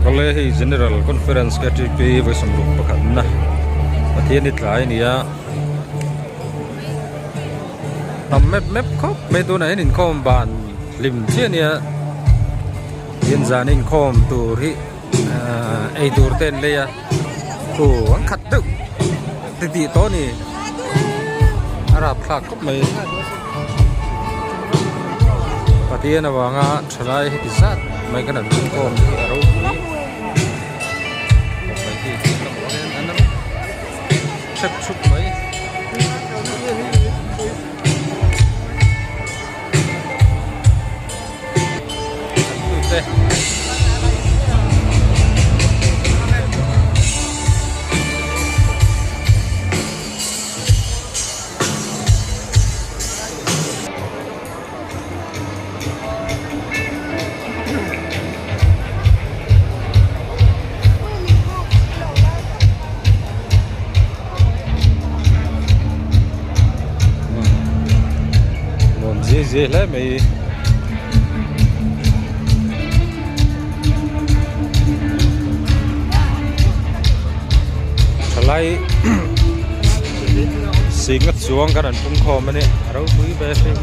Awle hei General Conference KTP vawi sawmruk pakhatna Pathian hi tlai a ni a tam mep mep khawp mai tunah hian inkhawm ban hlim chiah a nia tin zan inkhawm tur hi ahh ei tur te an lei a thu an khat deuh ti tih tawh a ni a rapthlak khawp mai Pathian avanga thalai heti zat mai kan han inkhawm hi a ropui khawp mai hi hrep chhup mai. Nuam zia zia hle mai. Thalai singa chuang khan an pung khawm a ni a ropui ve hrim.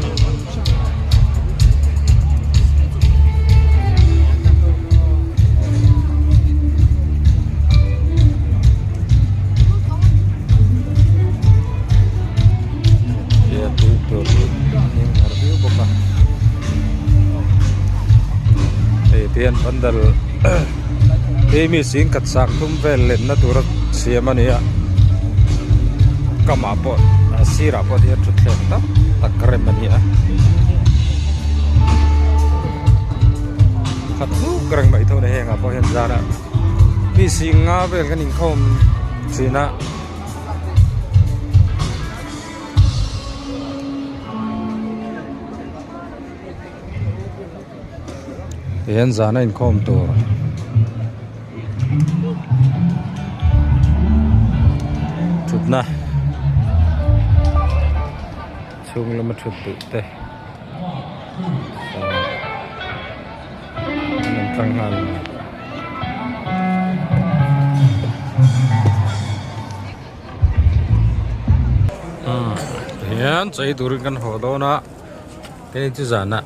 Hei te hian pandal hi mi singkhat sang thum vel lenna tura siam a ni a kamah pawh a sirah pawh hian thutthleng tam tak rem a ni a khat hluk reng mai tho a ni hengah pawh hian zan ah mi sing nga vel kan inkhawm thin a. Tihian zana inkhawm tur thutna chhung lama thut duh te an rawn tlang nghal a ni. Tihian chei turin kan haw dawn a. Hei chu zanah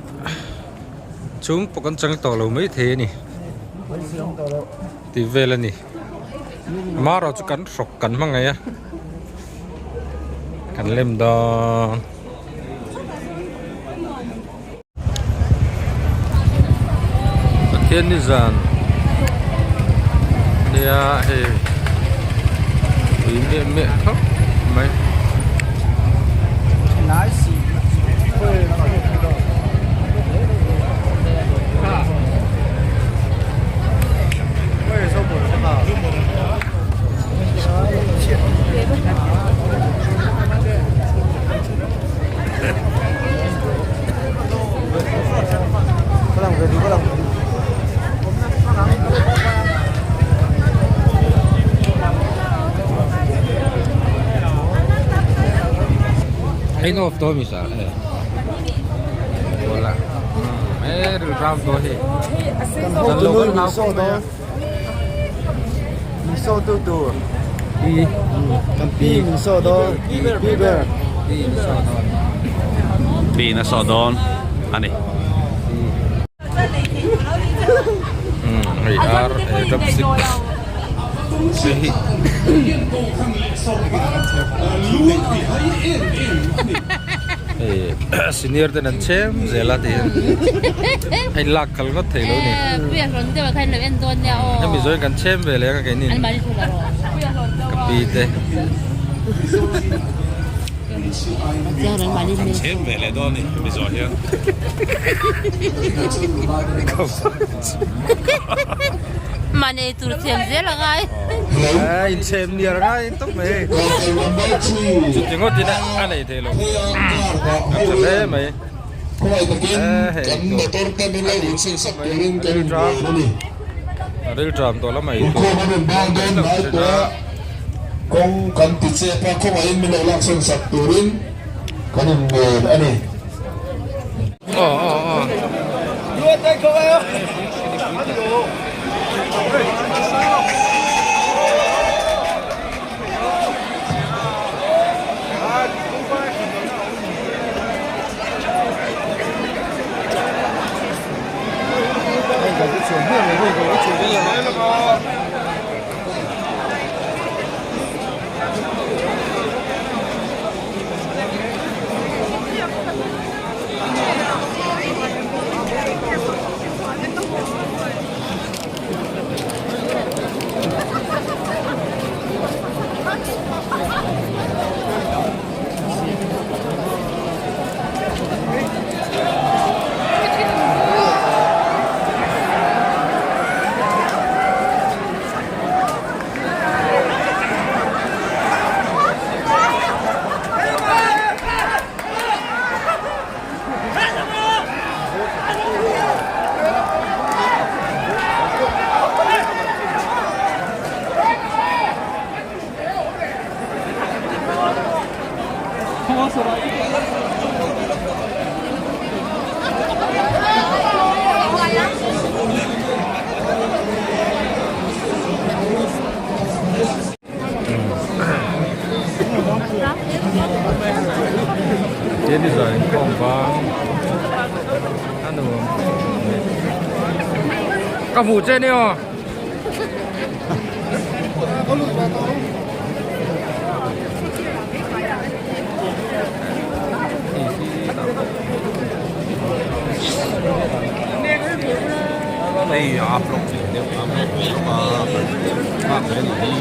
chhung pawh kan chang tawh lo mai thei a ni tih vel a ni amaherawh chu kan hrawk kan hma ngei a kan lem dawn. Pathian ni zan nia hei ui miah miah khawp mai. Ein off to mi sa e bola e ril ram to hi zan lo kan hau khawp mai a mi so tu tur pi kan pi min so dawn pi ber pi min so dawn pi in a so dawn a ni. Hei ar e dap sik se hi hei senior ten an chhem zel a tih hei lak kal ngawt thei lo ni hemi zawng kan chhem ve leh ang a keini ka pi te. Kan chhem ve leh dawn a ni hemi zawh hian. Mahni ei tur chhem zel a ngai. In chhem niar a ngai tawp mai hei. Chuti ngawt in a nei thei lo. A tha hle mai. Hei tur a tih khawp mai. Rilṭam rilṭam tawh lamah ei tur mai lo thin a. Kawng kan ti chep a, khawngaihin min lo laksawn sak turin kan inngen a ni. Aw aw aw. Tin zai inkhawm vang a nuam ka hmuh che ni aw. Hei a upload leh deuh a nghak ve anih hi.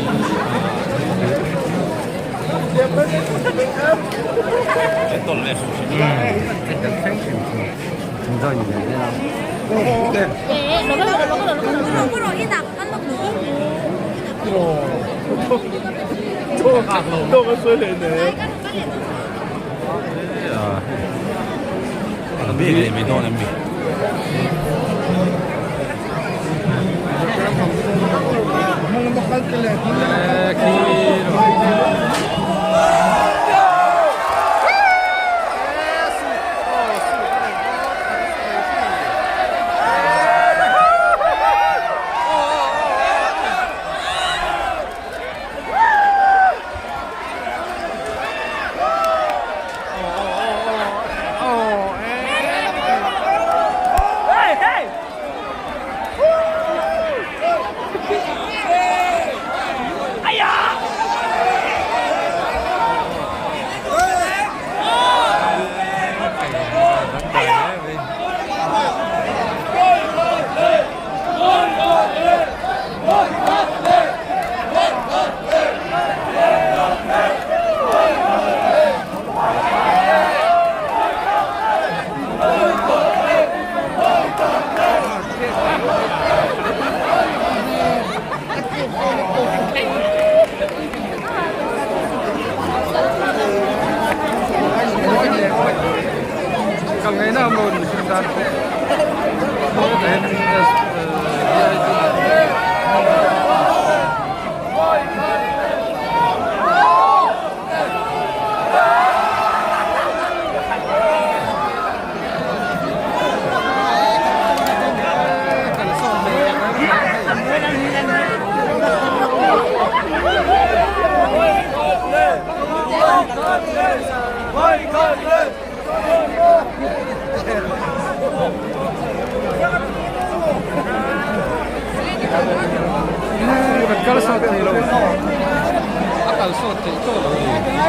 Kal ngaihna awm lo ni hrim tan Kan kal sawt thei lo a kal sawt theih tawh lo a ni.